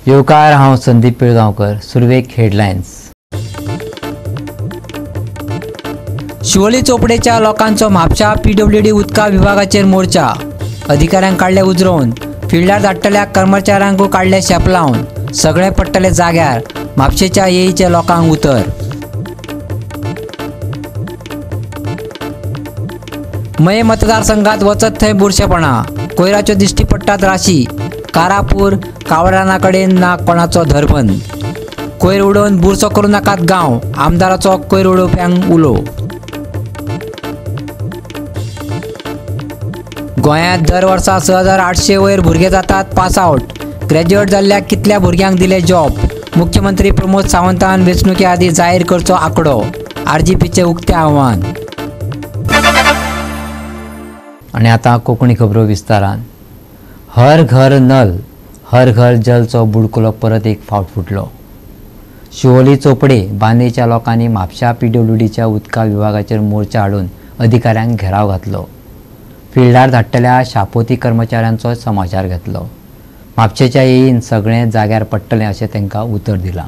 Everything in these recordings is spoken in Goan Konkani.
येवकार, हांव संदीप पिळगांवकर. सुरवेक हेडलायन्स. शिवोली चोपडेच्या लोकांचो म्हापशा पीडब्ल्यूडी उदका विभागाचेर मोर्चा. अधिकाऱ्यांक काडले उजरोवन, फिल्डार धाडटल्या कर्मचाऱ्यांक काडले शेपलावन. सगळे पडटले जाग्यार, म्हापशेच्या येईच्या लोकांक उतर. मये मतदारसंघात वचत थंय बुरशेपणा, कोयराच्यो दिश्टी पडटात राशी. कारापूर कावडाना कडेन ना कोणाचो धरबंद. कोयर उडोवन बुरसो करूं नाकात गांव, आमदाराचो कोयर उडोवप्यांक उलो. गोंयांत दर वर्सा 6800 वयर भुरगे जातात पास आवट. ग्रॅज्युएट जाल्ल्या कितल्या भुरग्यांक दिले जॉब? मुख्यमंत्री प्रमोद सावंतान वेंचणुके आदीं जाहीर करचो आंकडो. आरजीपीचें उक्तें आव्हान. आनी आतां कोंकणी खबरो विस्तारान. हर घर नल हर घर जलचो बुडकुलो परत एक फावट फुटलो. शिवोली चोपडे बांदेच्या लोकांनी म्हापशा पीडब्ल्यूडीच्या उदका विभागाचेर मोर्चा हाडून अधिकाऱ्यांक घेराव घातलो. फिल्डार धाडटल्या शापोती कर्मचाऱ्यांचो समाचार घेतलो. म्हापशेच्या येईन सगळें जाग्यार पडटलें अशें तांकां उतर दिलां.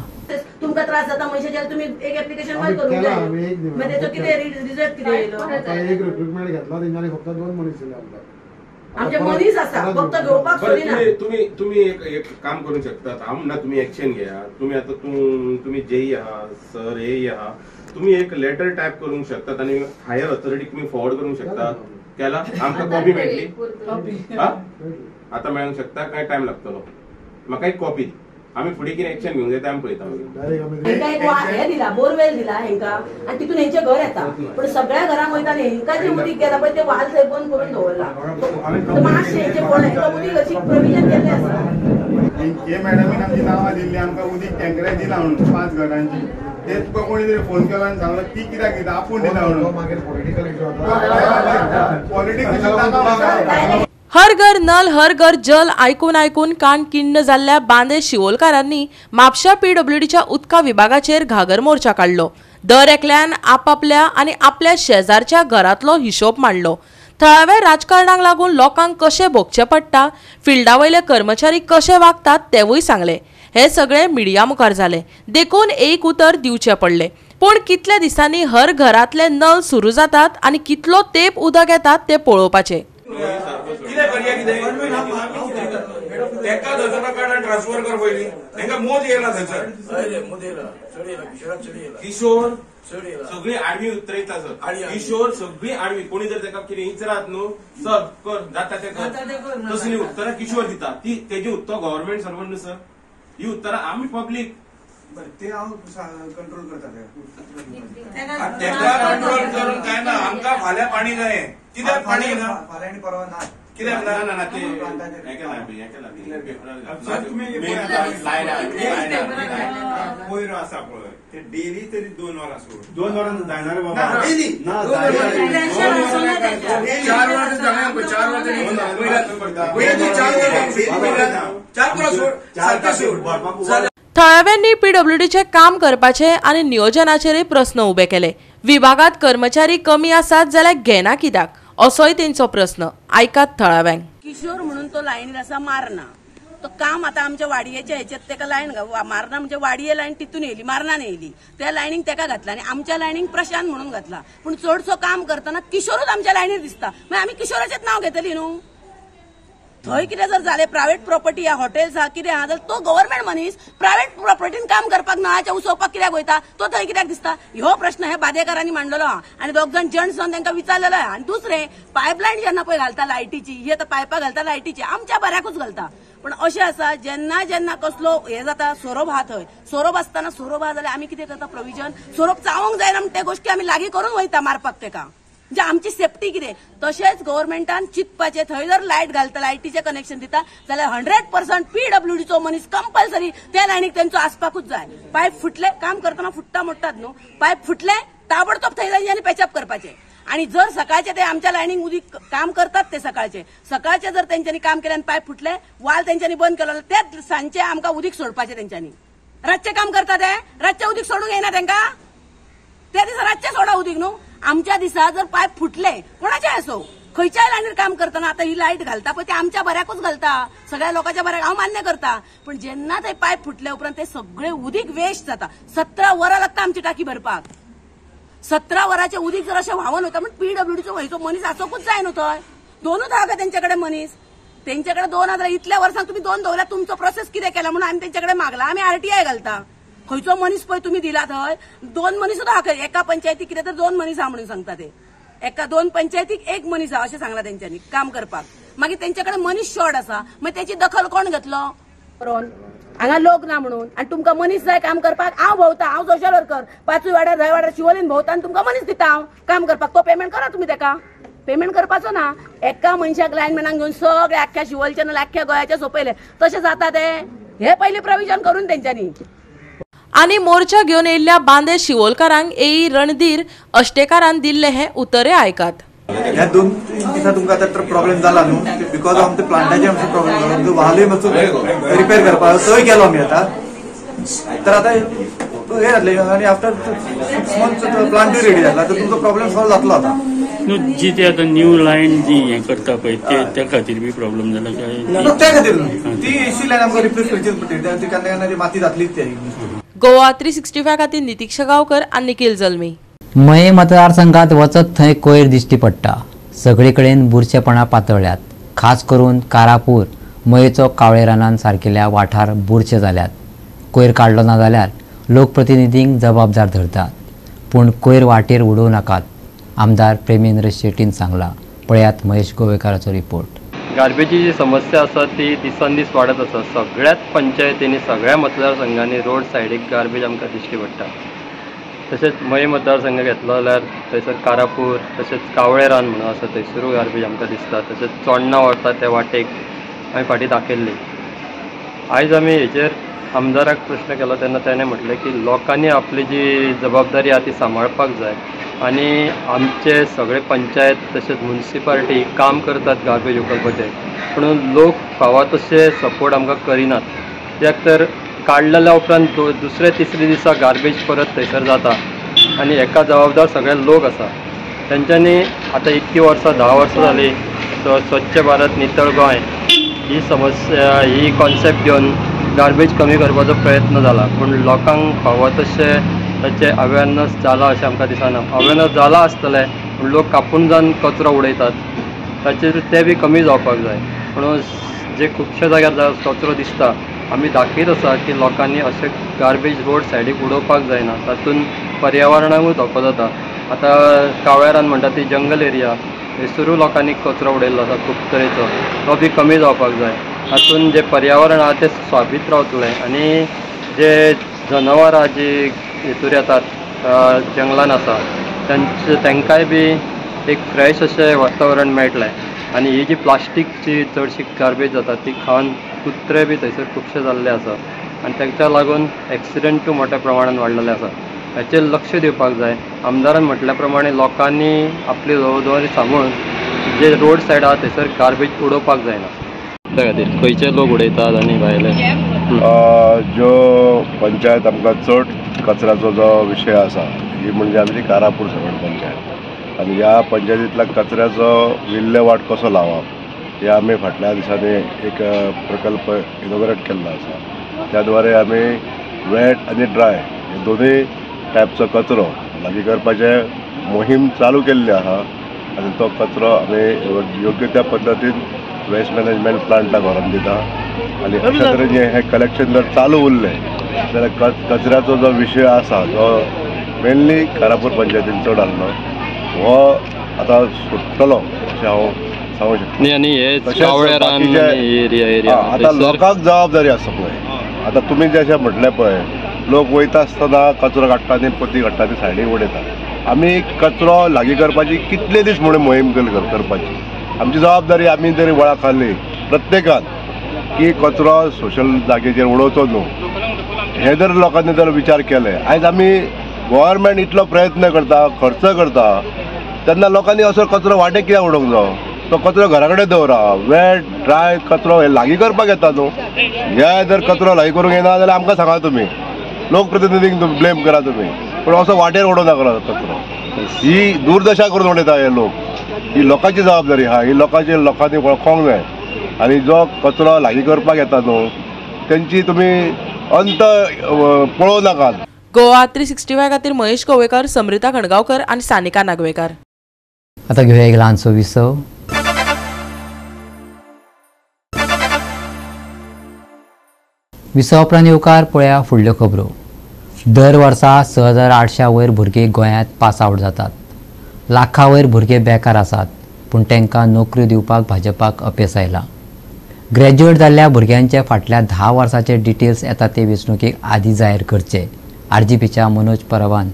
तुमकां त्रास जाता मनशाचेर तुमी एक एप्लिकेशन फायल करूंक जाय. मागीर तेचो कितें रिजल्ट कितें येयलो? एक रिक्रुटमेंट घेतला तेंच्यांनी फक्त 2 मनीस दिले आमकां. आमचे मनीस आसा फक्त घेवपाक सोदिना. तुमी तुमी एक काम करूंक शकतात. हांव म्हणटा तुमी एक्शन घेया. तुमी आतां तुमी जेई आहा, सर एई आहा, तुमी एक लेटर टायप करूंक शकतात आनी हायर ऑथॉरिटीक तुमी फॉरवर्ड करूंक शकतात. केला आमकां कॉपी मेळटली? आतां मेळूंक शकता? काय टायम लागतलो? म्हाका एक कॉपी. आमी फुडें कितें एक्शन घेवंक जाय तें आमी पळयता. हेंकां एक हें दिला, बोरवेल दिला हेंकां आनी तितून हेंचें घर येता. पूण सगळ्या घरांक वयता आनी हेंकां जें उदीक गेला पळय तें वाल थंय बंद करून दवरला. मातशें हेंचें कोण हेंकां उदीक अशी प्रोविजन केल्लें आसा. हे मॅडमीन आमची नांवां दिल्ली, आमकां उदीक टँकरां दिला म्हणून 5 घरांची. ते तुका कोणी तरी फोन केला आनी सांगलो ती कित्याक दिता, आपूण दिता म्हणून. पॉलिटिकल. हर घर नल हर घर जल आयकून आयकून कान किण्ण जाल्ल्या बांदे शिवोलकारांनी म्हापशा पीडब्ल्यूडीच्या उदका विभागाचेर घागर मोर्चा काडलो. दर एकल्यान आपापल्या आनी आपल्या शेजारच्या घरांतलो हिशोब मांडलो. थळाव्या राजकारणाक लागून लोकांक कशें भोगचें पडटा, फिल्डा वयले कर्मचारी कशे वागतात तेवूय सांगले. हे सगळे मिडिया मुखार जाले देखून एक उतर दिवचें पडलें. पूण कितल्या दिसांनी हर घरांतले नल सुरू जातात आनी कितलो तेंप उदक येतात तें पळोवपाचें. कितें करया कितें तेका थंयसर काड ट्रान्सफर कर पयलीं. तेंका मोद येयला थंयसर. किशोर सगळी आडवी उतरयता सर. किशोर सगळी आडवी. कोणी जर तेका कितें इचरात न्हू सर कर जाता तें कर, तसली उत्तरां किशोर दिता. ती तेजी उत्तर गव्हर्मेंट सर्वंट न्हू सर. ही उत्तरां आमी पब्लीक. ते हांव कंट्रोल करता. तेका कंट्रोल करून काय ना, आमकां फाल्यां पाणी जाय. कित्याक पाणी ना? फाल्यां आनी परवा ना. कित्याक ना? ना ना ते कोयर आसा पळय ते डेली तरी 2 वरां सोड. 2 वरां जायना रे बाबा. डेली 4 वरां जायना. 4 वरां 4 वरां सोड, सारकें सोड. थळाव्यांनी पीडब्ल्यूडीचें काम करपाचें आनी नियोजनाचेरय प्रस्न उबे केले. विभागांत कर्मचारी कमी आसात जाल्यार घेना कित्याक असोय तेंचो प्रस्न. आयकात थळाव्यांक. किशोर म्हणून तो लायनीर आसा मारना. तो काम आतां आमच्या वाडयेच्या हेच्यात तेका लायन मारना म्हणजे वाडये लायन तितून येयली, मारनान येयली, त्या लायनीक तेका घातला आनी आमच्या लायनीक प्रशांत म्हणून घातला. पूण चडसो काम करतना किशोरूच आमच्या लायनीर दिसता. मागीर आमी किशोराचेंच नांव घेतली न्हू. थंय कितें जर जालें, प्रायवेट प्रॉपर्टी आहा, हॉटेल्स आहा, कितें आहा, जाल्यार तो गव्हर्मेंट मनीस प्रायवेट प्रॉपर्टीन काम करपाक नळाच्या उसोवपाक कित्याक वयता, तो थंय कित्याक दिसता? ह्यो प्रश्न हे बादेकारांनी मांडलेलो आहा आनी 2 जाण जंट्स जावन तांकां विचारलेलो आहा. आनी दुसरें, पायपलायन जेन्ना पळय घालता लायटीची, ही आतां पायपां घालता लायटीची, आमच्या बऱ्याकूच घालता. पूण अशें आसा जेन्ना जेन्ना कसलो हें जाता, सोरोप आहा थंय, सोरोप आसतना सोरोप आहा जाल्यार आमी कितें करता प्रोविजन, सोरोप चावंक जायना म्हण ते गोश्टी आमी लागीं करून वयता मारपाक तेका. म्हणजे आमची सेफ्टी कितें. तशेंच गव्हर्मेंटान चिंतपाचें, थंय जर लायट घालता, लायटीचें कनेक्शन दिता जाल्यार 100% पीडब्ल्यूडीचो मनीस कंपल्सरी त्या लायनीक तेंचो आसपाकूच जाय. पायप फुटले, काम करतना फुट्टा मोडटात न्हू, पायप फुटले ताबडतोब थंय तेंच्यांनी पॅचअप करपाचें. आनी जर सकाळचे ते आमच्या लायनीक उदीक काम करतात ते सकाळचे सकाळचे जर तेंच्यांनी काम केलें आनी पायप फुटले, वाल तेंच्यांनी बंद केलो, तेच सांजचे आमकां उदीक सोडपाचें तेंच्यांनी. रातचें काम करता ते, रातचें उदीक सोडूंक येना तेंकां, त्या दिसा रातचें सोडा उदीक न्हू. आमच्या दिसा जर पायप फुटले कोणाचे आसो, खंयच्याय लायनीर काम करतना आतां ही लायट घालता पळय ती आमच्या बऱ्याकूच घालता, सगळ्या लोकांच्या बऱ्याक हांव मान्य करता, पण जेन्ना ते पायप फुटल्या उपरांत ते सगळे उदीक वेस्ट जाता. 17 वरां लागता आमची टाकी भरपाक. 17 वरांचे उदीक जर अशें व्हांवन वता म्हण पीडब्ल्यूडीचो खंयचो मनीस आसोकूच जाय न्हू थंय. दोनूच आहा काय तेंच्याकडे मनीस? तेंच्याकडे 2 हजार इतल्या वर्सांक तुमी 2 दवरल्या, तुमचो प्रोसेस कितें केला म्हणून आमी तेंच्याकडे मागला. आमी आरटीआय घालता. खंयचो मनीस पळय तुमी दिला थंय 2 मनीसूच आहा, एका पंचायतीक कितें तर 2 मनीस आहा म्हणून सांगता ते. एका 2 पंचायतीक 1 मनीस आहा अशें सांगला तेंच्यांनी काम करपाक. मागीर तेंच्याकडे मनीस शॉर्ट आसा, मागीर तेची दखल कोण घेतलो? हांगा लोक ना म्हणून. आनी तुमकां मनीस जाय काम करपाक. हांव भोंवता, हांव सोशल वर्कर, 5 वाड्यार 10 वाड्यार शिवोलीन भोंवता आनी तुमकां मनीस दिता हांव काम करपाक. तो पेमेंट करा तुमी तेका, पेमेंट करपाचो ना. एका मनशाक लायनमॅनाक घेवन सगळे आख्ख्या शिवोलच्या ना आख्ख्या गोंयाच्या सोंपयले तशें जाता ते. हे पयलीं प्रोविजन करून तेंच्यांनी. आनी मोर्चा घेवन येयल्ल्या बांदे शिवोलकारांक एई रणधीर अष्टेकारान दिल्ले हे उतरे आयकात. ह्या 2-3 दिसा तुमकां आतां प्रॉब्लेम जाला न्हू, because आमच्या प्लांटाचे आमचो प्रॉब्लेम जालो, आमचो वालूय मातसो रिपेर करपाक तोय केलो आमी आतां. तर आतां हें जातलें आनी आफ्टर 6 मंथ्स प्लांटूय रेडी जातलो, आतां तुमचो प्रॉब्लेम सॉल्व जातलो आतां. न्हू जी ते आतां न्यू लायन जी हें करता पळय ते त्या खातीर बी प्रॉब्लेम जाला काय? त्या खातीर न्हू, ती एसी लायन आमकां रिप्लेस करचीच पडटली, ती केन्ना केन्ना ती माती जातलीच ती. गोवा 365 खातीर नितीक्षा गांवकर आनी निखिल जल्मी. मये मतदारसंघात वचत थंय कोयर दिश्टी पडटा. सगळे कडेन बुरशेपणां पातळ्ळ्यात. खास करून कारापूर, मयेचो कावळे रानान सारकेल्या वाठार बुरशे जाल्यात. कोयर काडलो ना जाल्यार लोकप्रतिनिधींक जबाबदार धरतात, पूण कोयर वाटेर उडोवं नाकात, आमदार प्रेमेंद्र शेटीन सांगला. पळयात महेश गोवेकाराचो रिपोर्ट. गार्बेजची जी समस्या आसा ती दिसान दीस वाडत आसा. सगळ्याच पंचायतींनी, सगळ्या मतदारसंघांनी रोड सायडीक गार्बेज आमकां दिश्टी पडटा. तशेंच मये मतदारसंघ घेतलो जाल्यार थंयसर कारापूर, तशेंच कावळे रान म्हणून आसा थंयसरूय गार्बेज आमकां दिसता. तशेंच चोडणा व्हरता त्या वाटेक आमी फाटीं दाखयल्ली. आयज आमी हेचेर आमदाराक प्रश्न केलो तेन्ना तेणें म्हटलें की लोकांनी आपली जी जबाबदारी आसा ती सांबाळपाक जाय आनी आमचे सगळे पंचायत तशेंच म्युनिसिपालिटी काम करतात गार्बेज उखलपाचें, पूण लोक फावा तशे सपोर्ट आमकां करिनात. कित्याक तर काडलेल्या उपरांत दुसऱ्या तिसऱ्या दिसा गार्बेज परत थंयसर जाता आनी हेका जबाबदार सगळे लोक आसा. तेंच्यांनी आतां इतकीं वर्सां, 10 वर्सां जालीं स्वच्छ भारत नितळ गोंय ही समस्या, ही कॉन्सेप्ट घेवन गार्बेज कमी करपाचो प्रयत्न जाला, पूण लोकांक फावो तशें ताचें अवेरनस जाला अशें आमकां दिसना. अवेरनस जाला आसतलें, पूण लोक कापून जावन कचरो उडयतात, ताचेर ते बी कमी जावपाक जाय. पूण जे खुबश्या जाग्यार कचरो दिसता, आमी दाखयत आसा की लोकांनी अशें गार्बेज रोड सायडीक उडोवपाक जायना, तातूंत पर्यावरणाकूय धोको जाता. आतां कावळ्या रान म्हणटा ती जंगल एरिया, थंयसरूय लोकांनी कचरो उडयल्लो आसा खूब तरेचो, तो बी कमी जावपाक जाय. तातूंत जें पर्यावरण आसा तें सोबीत रावतलें आनी जे जनावरां जी हितूर येतात जंगलान आसा तांचे तांकांय बी एक फ्रेश अशें वातावरण मेळटलें. आनी ही जी प्लास्टीकची चडशी गार्बेज जाता ती खावन कुत्रे बी थंयसर खुबशे जाल्ले आसा आनी तांकां लागून एक्सिडंटूय मोठ्या प्रमाणान वाडलेले आसा. हाचेर लक्ष दिवपाक जाय. आमदारान म्हटल्या प्रमाणे लोकांनी आपली जबाबदारी सांबाळून जे रोड सायड आसा थंयसर गार्बेज उडोवपाक जायना. त्या खातीर खंयचे लोक उडयतात आनी भायले ज्यो पंचायत आमकां चड कचऱ्याचो जो विशय आसा ही म्हणजे आमची कारापूर सगळ पंचायत आनी ह्या पंचायतींतल्या कचऱ्याचो विल्हेवाट कसो लावप हे आमी फाटल्या दिसांनी एक प्रकल्प इनॉग्रेट केल्लो आसा. त्या द्वारे आमी वेट आनी ड्राय हे दोनूय टायपचो कचरो लागीं करपाचे मोहीम चालू केल्ली आसा आनी तो कचरो आमी योग्य त्या पद्दतीन वेस्ट मॅनेजमेंट प्लांटाक व्हरोन दिता आनी अशा तरेन हें कलेक्शन जर चालू उरलें जाल्यार कचऱ्याचो जो विशय आसा जो मेनली कारापूर पंचायतीन चड आहलो हो आतां सुट्टलो अशें हांव सांगूंक शकता. आनी हे आतां लोकांक जबाबदारी आसा पळय, आतां तुमी जशें म्हटलें पळय लोक वयता आसतना कचरो काडटा आनी पोती काडटा आनी सायडीक उडयता. आमी कचरो लागीं करपाची कितले दीस म्हणून मोहीम करपाची आमची जबाबदारी. आमी जरी वळख खाली प्रत्येकान की कचरो सोशल जागेचेर उडोवचो न्हू हे जर लोकांनी जर विचार केले, आयज आमी गव्हर्मेंट इतलो प्रयत्न करता, खर्च करता, तेन्ना लोकांनी असो कचरो वाटेक कित्याक उडोवंक जावो? तो कचरो घरा कडेन दवरा. वेट ड्राय कचरो हे लागीं करपाक येता न्हू. हे जर कचरो लागीं करूंक येना जाल्यार आमकां सांगा तुमी, लोकप्रतिनिधींक ब्लेम करा तुमी, पूण असो वाटेर उडोवं नाका कचरो. ही दुर्दशा करून उडयता हे लोक. ही लोकांची जबाबदारी आहा, ही लोकांची लोकांनी वळखोंक जाय. आनी जो कचरो लागीं करपाक येता न्हू तेंची तुमी अंत पळोवं नाकात. गोवा 365 खातीर महेश गोवेकर, समृता खणगांवकर आनी सानिका नागवेकर. आतां घेवया एक ल्हानसो विसव. विसवा उपरांत येवकार पळया फुडल्यो खबरो. दर वर्सा 6800 वयर भुरगे गोंयांत पास आवट जातात. लाखां वयर भुरगे बेकार आसात, पूण तांकां नोकऱ्यो दिवपाक भाजपाक अपेस आयलां. ग्रॅज्युएट जाल्ल्या भुरग्यांचे फाटल्या 10 वर्साचे डिटेल्स येता ते वेंचणुकेक आदी जाहीर करचे, आरजीपीच्या मनोज परबान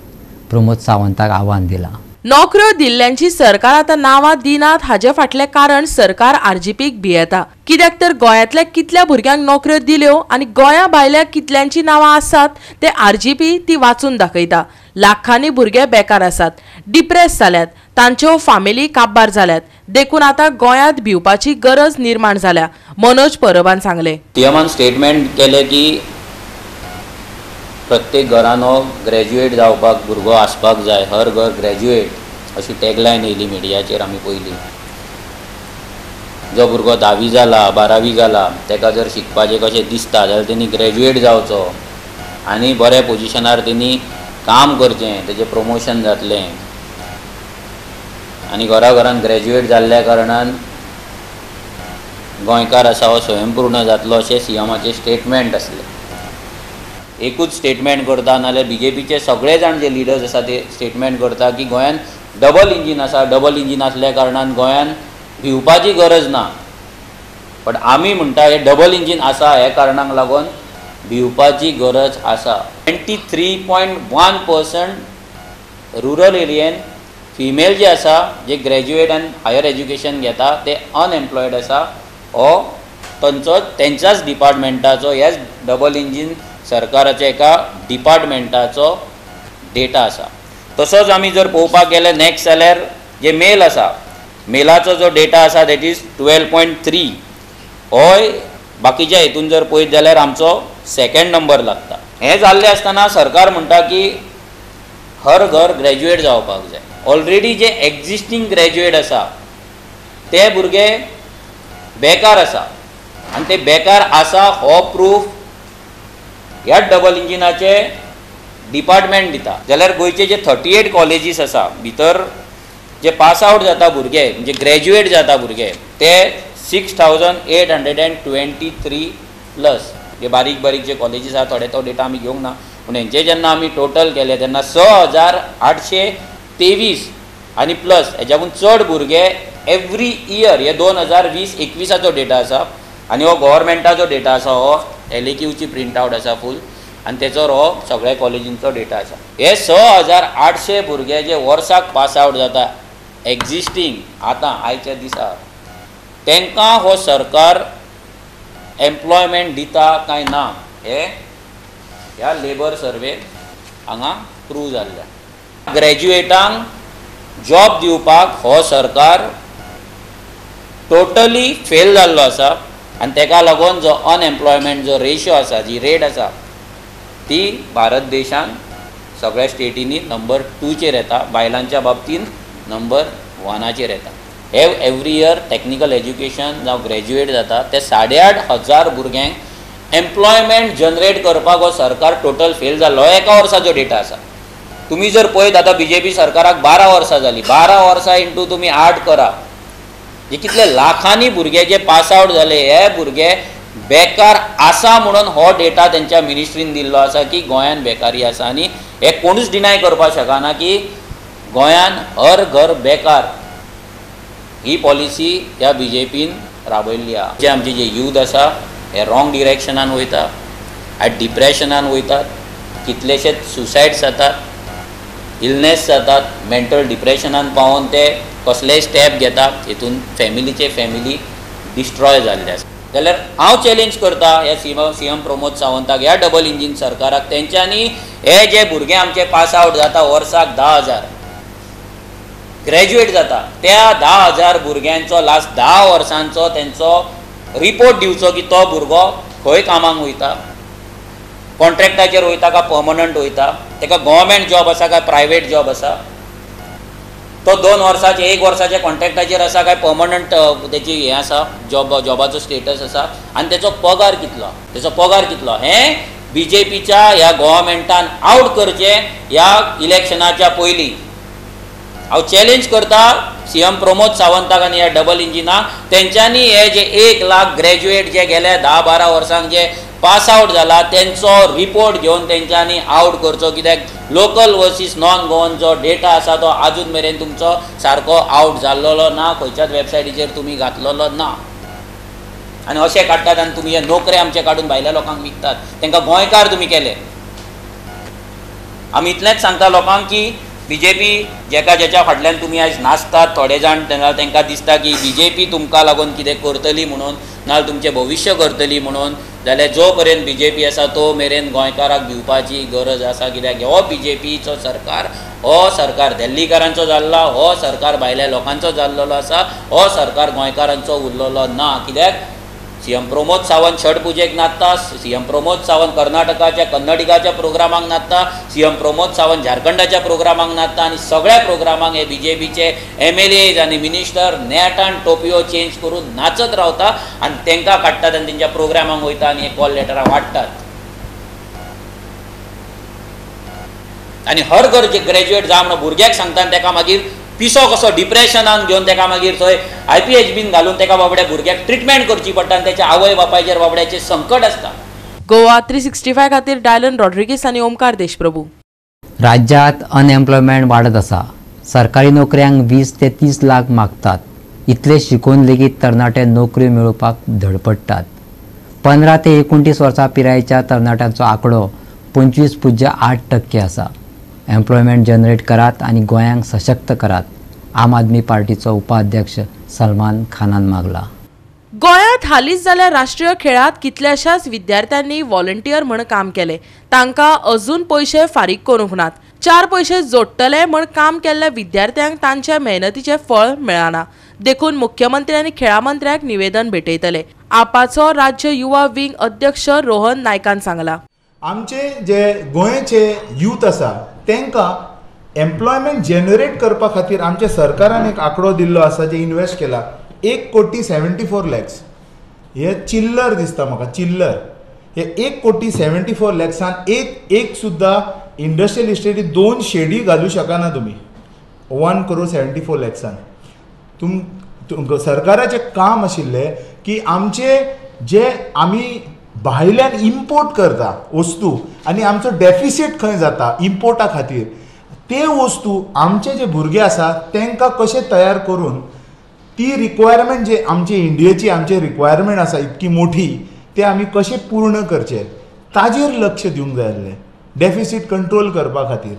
प्रमोद सावंताक आव्हान दिलां. नोकऱ्यो दिल्ल्यांची सरकार आतां नांवां दिनात हाजे फाटलें कारण सरकार आरजीपीक भियेता. कित्याक तर गोंयांतल्या कितल्या भुरग्यांक नोकऱ्यो दिल्यो आनी गोंया भायल्या कितल्यांची नांवां आसात ते आरजीपी ती वाचून दाखयता. लाखांनी भुरगे बेकार आसात, डिप्रेस जाल्यात, तांच्यो फामिली काबार जाल्यात, देखून आतां गोंयांत भिवपाची गरज निर्माण जाल्या, मनोज परबान सांगलें. सीएमान स्टेटमेंट केलें की प्रत्येक घरान हो ग्रॅज्युएट जावपाक भुरगो आसपाक जाय, हर घर ग्रॅज्युएट अशी टॅगलायन येयली मिडियाचेर आमी पयली. जो भुरगो 10वी जाला 12वी जाला ताका जर शिकपाचें कशें दिसता जाल्यार तेणी ग्रॅज्युएट जावचो आनी बऱ्या पोजिशनार तेणी काम करचें, तेजें प्रमोशन जातलें. आनी घरा घरान ग्रॅज्युएट जाल्ल्या कारणान गोंयकार आसा हो स्वयंपूर्ण जातलो अशें सीएमाचें स्टेटमेंट आसलें. एकूच स्टेटमेंट करता, नाल्यार बीजेपीचे सगळे जाण जे लिडर्स आसा ते स्टेटमेंट करता की गोंयांत डबल इंजीन आसा, डबल इंजीन आसल्या कारणान गोंयांत भिवपाची गरज ना. बट आमी म्हणटा हे डबल इंजीन आसा हे कारणाक लागून भिवपाची गरज आसा. 23.1% रुरल एरियेन फिमेल जे आसा जे ग्रॅज्युएट आनी हायर एज्युकेशन घेता ते अनएम्प्लॉयड आसा. हो तांचो तेंच्याच डिपार्टमेंटाचो ह्याच डबल इंजीन सरकाराच्या एका डिपार्टमेंटाचो डेटा आसा. तसोच आमी जर पळोवपाक गेले नेक्स्ट जाल्यार जे मेल आसा, मेलाचो जो डेटा आसा that is 12.3, होय बाकीच्या हितून जर पळयत जाल्यार आमचो सेकेंड नंबर लागता. हें जाल्लें आसतना सरकार म्हणटा की हर घर ग्रॅज्युएट जावपाक जाय. ऑलरेडी जे एक्झिस्टींग ग्रॅज्युएट आसा ते भुरगे बेकार आसा आनी ते बेकार आसा हो प्रूफ ह्या डबल इंजिनाचे डिपार्टमेंट दिता. जाल्यार गोंयचे जे 38 कॉलेजीस आसा भितर जे पास आवट जाता भुरगे म्हणजे ग्रॅज्युएट जाता भुरगे ते 6823 प्लस जे बारीक बारीक जे कॉलेजीस आसा थोडे तो डेटा आमी घेवंक ना, पूण हेंचे जेन्ना आमी टोटल केले तेन्ना 6823 आनी प्लस हेच्याकून चड भुरगे एवरी इयर. हे 2020-21 डेटा आसा आनी हो गव्हर्मेंटाचो डेटा आसा, हो LAQची प्रिंट आवट आसा फूल आनी तेचोर हो सगळ्या कॉलेजींचो डेटा आसा. हे 6800 भुरगे जे वर्साक पास आवट जाता एक्झिस्टींग आतां आयच्या दिसा तांकां हो सरकार एम्प्लॉयमेंट दिता काय ना हे ह्या लेबर सर्वे हांगा प्रूव जाल्ले. ग्रॅज्युएटांक जॉब दिवपाक हो सरकार टोटली फेल जाल्लो आसा आनी तेका लागून जो अनएम्प्लॉयमेंट जो रेशियो आसा, जी रेट आसा ती भारत देशान सगळ्या स्टेटींनी नंबर 2चेर येता, बायलांच्या बाबतीन नंबर 1चेर येता. हे एवरी इयर टॅक्निकल एज्युकेशन जावं ग्रॅज्युएट जाता ते 8500 भुरग्यांक एम्प्लॉयमेंट जनरेट करपाक हो सरकार टोटल फेल जाल्लो. एका वर्साचो डेटा आसा. तुमी जर पळयत आतां बीजेपी सरकाराक 12 वर्सां जालीं, 12 वर्सां इंटू तुमी 8 करा, जे कितले लाखांनी भुरगे जे पास आवट जाले हे भुरगे बेकार आसा म्हणून हो डेटा तेंच्या मिनिस्ट्रीन दिल्लो आसा की गोंयान बेकारी आसा. आनी हे कोणूच डिनाय करपाक शकना की गोंयान हर घर बेकार ही पॉलिसी ह्या बीजेपीन राबयल्ली आसा. जे आमचे जे यूथ आसा हे रॉंग डिरेक्शनान वयता, आनी डिप्रेशनान वयतात, कितलेशेच सुसायड्स जातात, इलनेस जातात, मेंटल डिप्रेशनान पावोन ते कसलेय स्टेप घेता, हितून फॅमिलीचे फॅमिली डिस्ट्रॉय जाल्ले आसा. जाल्यार हांव चॅलेंज करता ह्या सीएम प्रमोद सावंताक, ह्या डबल इंजीन सरकाराक, तेंच्यांनी हे जे भुरगे आमचे पास आवट जाता वर्साक 10,000 ग्रॅज्युएट जाता त्या 10,000 भुरग्यांचो लास्ट 10 वर्सांचो तेंचो रिपोर्ट दिवचो की तो भुरगो खंय कामाक वयता, कॉन्ट्रॅक्टाचेर वयता काय पर्मनंट वयता, ताका गव्हर्मेंट जॉब आसा काय प्रायवेट जॉब आसा. तो 2 वर्साचे 1 वर्साच्या कॉन्ट्रॅक्टाचेर आसा काय पर्मनंट तेची हें आसा जॉबाचो स्टेटस आसा आनी तेचो पगार कितलो, तेचो पगार कितलो हें बीजेपीच्या ह्या गव्हर्मेंटान आवट करचें ह्या इलेक्शनाच्या पयलीं. हांव चॅलेंज करता सीएम प्रमोद सावंताक आनी ह्या डबल इंजिनाक, तेंच्यांनी हे जे 1 लाख ग्रॅज्युएट जे गेले 10-12 वर्सांक जे पास आवट जाला तेंचो रिपोर्ट घेवन तेंच्यांनी आवट करचो, कित्याक लोकल वर्सीस नॉन गोवन जो डेटा आसा तो आजून मेरेन तुमचो सारको आवट जाल्लोलो ना, खंयच्याच वेबसायटीचेर तुमी घातलेलो ना. आनी अशें काडटात आनी तुमी हे नोकरे आमचे काडून भायल्या लोकांक विकतात, तांकां गोंयकार तुमी केले. आमी इतलेंच सांगता लोकांक की बीजेपी जेका जेच्या फाटल्यान तुमी आयज नाचतात, थोडे जाण तांकां दिसता की बीजेपी तुमकां लागून कितें करतली म्हणून, नाजाल्यार तुमचें भविश्य करतली म्हणून, जाल्यार जो पर्यंत बीजेपी आसा तो मेरेन गोंयकाराक भिवपाची गरज आसा, कित्याक हो बीजेपीचो सरकार, हो सरकार दिल्लीकारांचो जाल्ला, हो सरकार भायल्या लोकांचो जाल्लो आसा, हो सरकार गोंयकारांचो उरलेलो ना. कित्याक सीएम प्रमोद सावंत छठ पुजेक नाचता, सीएम प्रमोद सावंत कर्नाटकाच्या कन्नडिगाच्या प्रोग्रामाक नाचता, सीएम प्रमोद सावंत झारखंडाच्या प्रोग्रामाक नाचता आनी सगळ्या प्रोग्रामाक हे बीजेपीचे एमएलए आनी मिनिस्टर नेटान टोपयो चेंज करून नाचत रावता आनी तांकां काडटात आनी तेंच्या प्रोग्रामाक वयता आनी हे कॉल लेटरां वाडटात. आनी हर घर ग्रॅज्युएट जा म्हणून भुरग्याक सांगता आनी ताका मागीर पिसो कसो डिप्रेशनान घेवन ताका मागीर थंय IPH बीन घालून ताका बाबड्या भुरग्याक ट्रिटमेंट करची पडटा आनी त्याच्या आवय बापायचेर बाबड्याचें संकट आसता. गोवा 365 खातीर डायलन रॉड्रिगीस आनी ओमकार देशप्रभू. राज्यात अनएम्प्लॉयमेंट वाडत आसा. सरकारी नोकऱ्यांक 20 ते 30 लाख मागतात. इतले शिकून लेगीत तरणाटे नोकऱ्यो मेळोवपाक धडपडटात. 15 ते 29 वर्सां पिरायेच्या तरणाट्यांचो आंकडो 25.8% आसा. एम्प्लॉयमेंट जनरेट करात आनी गोंयांक सशक्त करात, आम आदमी पार्टीचो उपाध्यक्ष सलमान खानान मागला. गोंयांत हालींच जाल्ल्या राष्ट्रीय खेळांत कितल्याशाच विद्यार्थ्यांनी व्हॉलंटियर म्हण काम केलें, तांकां अजून पयशे फारीक करूंक नात. 4 पयशे जोडटले म्हण काम केल्ल्या विद्यार्थ्यांक तांच्या मेहनतीचें फळ मेळना, देखून मुख्यमंत्री आनी खेळां मंत्र्याक निवेदन भेटयतले, आपाचो राज्य युवा विंग अध्यक्ष रोहन नायकान सांगला. आमचे जे गोंयचे यूथ आसा तांकां एम्प्लॉयमेंट जनरेट करपा खातीर आमच्या सरकारान एक आंकडो दिल्लो आसा, जे इन्वेस्ट केला 1,74,00,000. हे चिल्लर दिसता म्हाका, चिल्लर. हे 1,74,00,000 एक सुद्दां इंडस्ट्रियल इस्टेटी 2 शेडी घालूं शकना तुमी. 1,74,00,000 तुम सरकाराचें काम आशिल्लें की आमचे जे आमी भायल्यान इम्पोर्ट करता वस्तू आनी आमचो डेफिसीट खंय जाता इम्पोर्टा खातीर, ते वस्तू आमचे जे भुरगे आसा तांकां कशें तयार करून ती रिक्वायरमेंट जे आमचे इंडियेची आमचे रिक्वायरमेंट आसा इतकी मोठी, ते आमी कशें पूर्ण करचे ताजेर लक्ष दिवंक जाय आसलें डेफिसीट कंट्रोल करपा खातीर.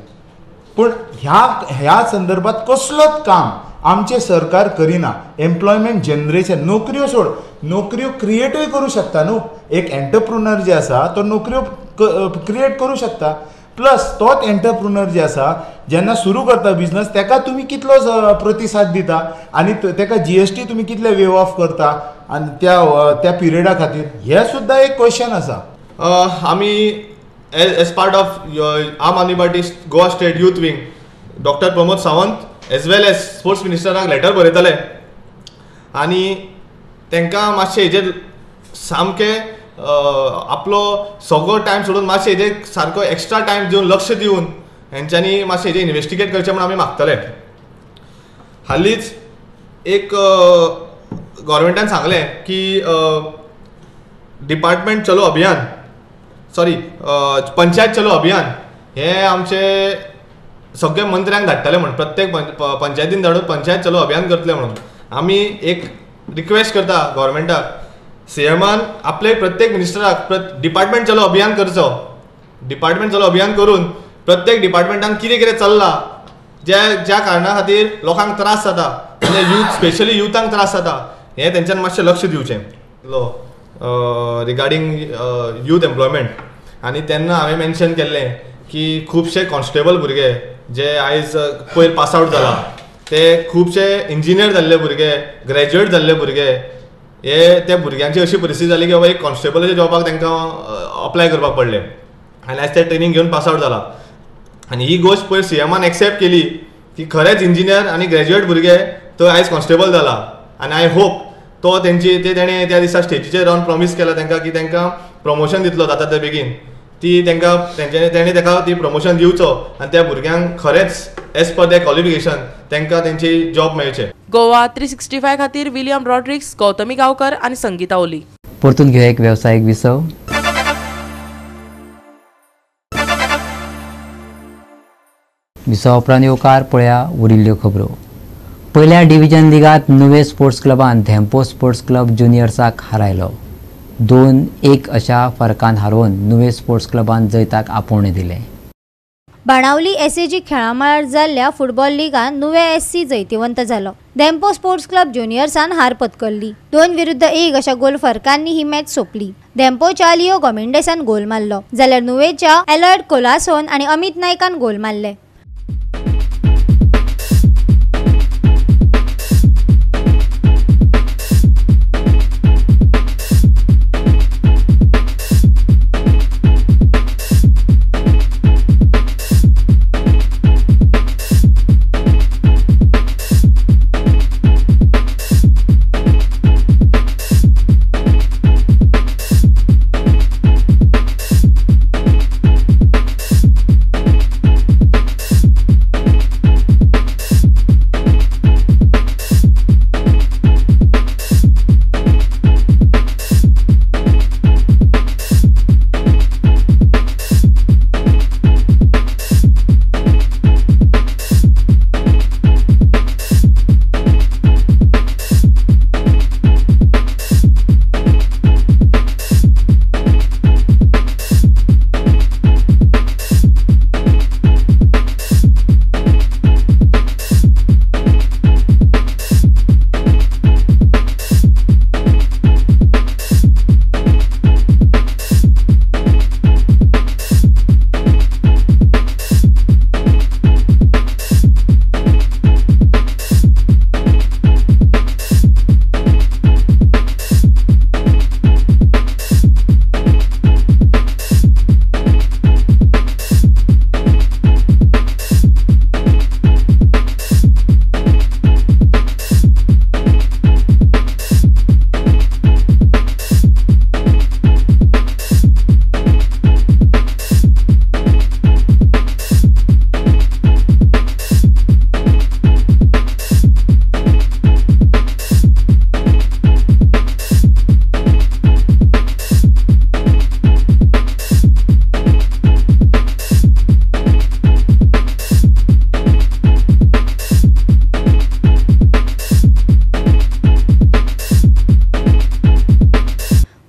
पूण ह्या संदर्भात कसलोच काम आमचें सरकार करिना. एम्प्लॉयमेंट जनरेशन, नोकऱ्यो सोड, नोकऱ्यो क्रिएटूय करूं शकता न्हू. एक एंटरप्रुनर जे आसा तो नोकऱ्यो क्रिएट करूं शकता, प्लस तोच एंटरप्रुनर जे आसा जेन्ना सुरू करता बिजनस ताका तुमी कितलो प्रतिसाद दिता आनी ताका GST तुमी कितले वेव ऑफ करता आनी त्या पिरियडा खातीर, हें सुद्दां एक क्वेश्चन आसा. आमी as part of Aam Aadmi Party Goa state youth wing doctor Pramod Sawant as well as sports मिनिस्टराक letter बरयतले आनी तांकां मातशें हेजेर सामकें आपलो सगळो टायम सोडून मातशें हेजेर सारको एक्स्ट्रा टायम दिवन लक्ष दिवन हेंच्यांनी मातशें हेजेर इन्वेस्टिगेट करचें म्हूण आमी मागतले. हालींच एक गव्हर्मेंटान सांगलें की डिपार्टमेंट चलो अभियान, सॉरी पंचायत चलो अभियान हें आमचे सगळे मंत्र्यांक धाडटले म्हूण, प्रत्येक पंचायतीन धाडून पंचायत चलो अभियान करतले म्हणून. आमी एक रिक्वेस्ट करता गव्हर्मेंटाक, सीएमान आपले प्रत्येक मिनिस्टराक डिपार्टमेंट चलो अभियान करचो. डिपार्टमेंट चलो अभियान करून प्रत्येक डिपार्टमेंटान कितें कितें चल्लां ज्या ज्या कारणा खातीर लोकांक त्रास जाता, म्हणजे यूथ स्पेशली युथांक त्रास जाता, हें तेंच्यान मातशें लक्ष दिवचें रिगार्डींग यूथ एम्प्लॉयमेंट. आनी तेन्ना हांवें मेन्शन केल्लें की खुबशे कॉन्स्टेबल भुरगे जे आयज पयर पास आवट जाला, ते खुबशे इंजिनियर जाल्ले भुरगे, ग्रॅज्युएट जाल्ले भुरगे, हे त्या भुरग्यांची अशी परिस्थिती जाली की बाबा एक कॉन्स्टेबलाच्या जॉबाक तांकां अप्लाय करपाक पडलें आनी आयज ते ट्रेनींग घेवन पास आवट जाला. आनी ही गोश्ट पयर सीएमान एक्सेप्ट केली की खरेंच इंजिनियर आनी ग्रॅज्युएट भुरगे तो आयज कॉन्स्टेबल जाला आनी I hope तो तेंची ते तेणें त्या दिसा स्टेजीचेर रावन प्रॉमीस केला तांकां की तांकां प्रमोशन दितलो जाता ते बेगीन, ती तांकां तेंच्यांनी तेणें ताका ती प्रमोशन दिवचो आनी त्या भुरग्यांक खरेंच एज पर there qualification तांकां तेंची जॉब मेळचें. गोवा 365 खातीर विलियम रॉड्रिक्स, गौतमी गांवकर आनी संगीता ओली. परतून घेवया एक वेवसायीक विसव. विसवा उपरांत येवकार पळया उरिल्ल्यो खबरो. पयल्या डिव्हिजन लिगांत नुवें स्पोर्ट्स क्लबान धेंपो स्पोर्ट्स क्लब ज्युनियर्साक हारायलो. 2-1 अशा फरकान हारोवन नुवें स्पोर्ट्स क्लबान जैताक आपोवणें दिलें. बाणावली एसएजी खेळामळार जाल्ल्या फुटबॉल लिगान नुवें एससी जैतिवंत जालो. धेंपो स्पोर्ट्स क्लब ज्युनियर्सान हार पत्करली. 2-1 अशा गोल फरकांनी ही मॅच सोंपली. धेंपोच्या लिओ गोमेंडेसान गोल मारलो जाल्यार नुवेच्या एलॉयड कोलासोन आनी अमित नायकान गोल मारले.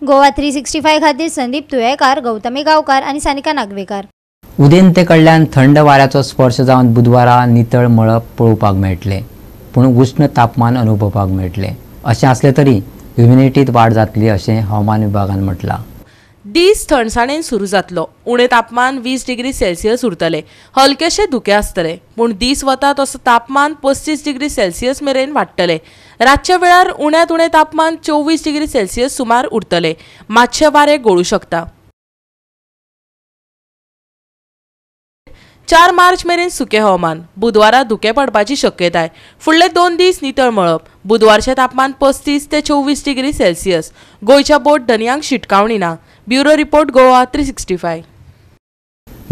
गोवा 365 खातीर संदीप तुयेकार, गौतमी गांवकार आनी सानिका नागवेकार. उदेंते कडल्यान थंड वाऱ्याचो स्पर्श जावन बुधवारा नितळ मळब पळोवपाक मेळटलें, पूण उश्ण तापमान अनुभवपाक मेळटलें. अशें आसलें तरी ह्युमिडिटींत वाड जातली अशें हवामान विभागान म्हटलां. दीस थंडसाणेन सुरू जातलो. उणें तापमान 20 डिग्री सेल्सियस उरतलें. हलकेशें धुकें आसतलें, पूण दीस वता तसो तापमान 35 डिग्री सेल्सियस मेरेन वाडटलें. रातच्या वेळार उण्यांत उणें तापमान 24 डिग्री सेल्सियस सुमार उरतलें. मातशें वारें गळूं शकता. 4 मार्च मेरेन सुकें हवामान. बुधवारा धुकें पडपाची शक्यताय. फुडले 2 दीस नितळ मळब. बुधवारचें तापमान 35 ते 24 डिग्री सेल्सियस. गोंयच्या बोट धनयांक शिटकावणी ना. Bureau report, Goa 365.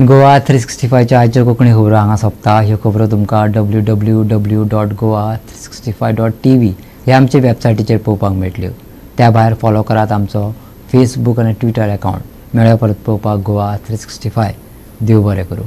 Goa 365च्या आयच्यो कोंकणी खबरो हांगा सोंपता. ह्यो खबरो तुमकां www.goa365.tv ह्या आमचे वेबसायटीचेर पळोवपाक मेळटल्यो. त्या भायर फॉलो करात आमचो फेसबूक आनी ट्विटर अकावंट. मेळ्या परत पळोवपाक गोवा 365. देव बरें करूं.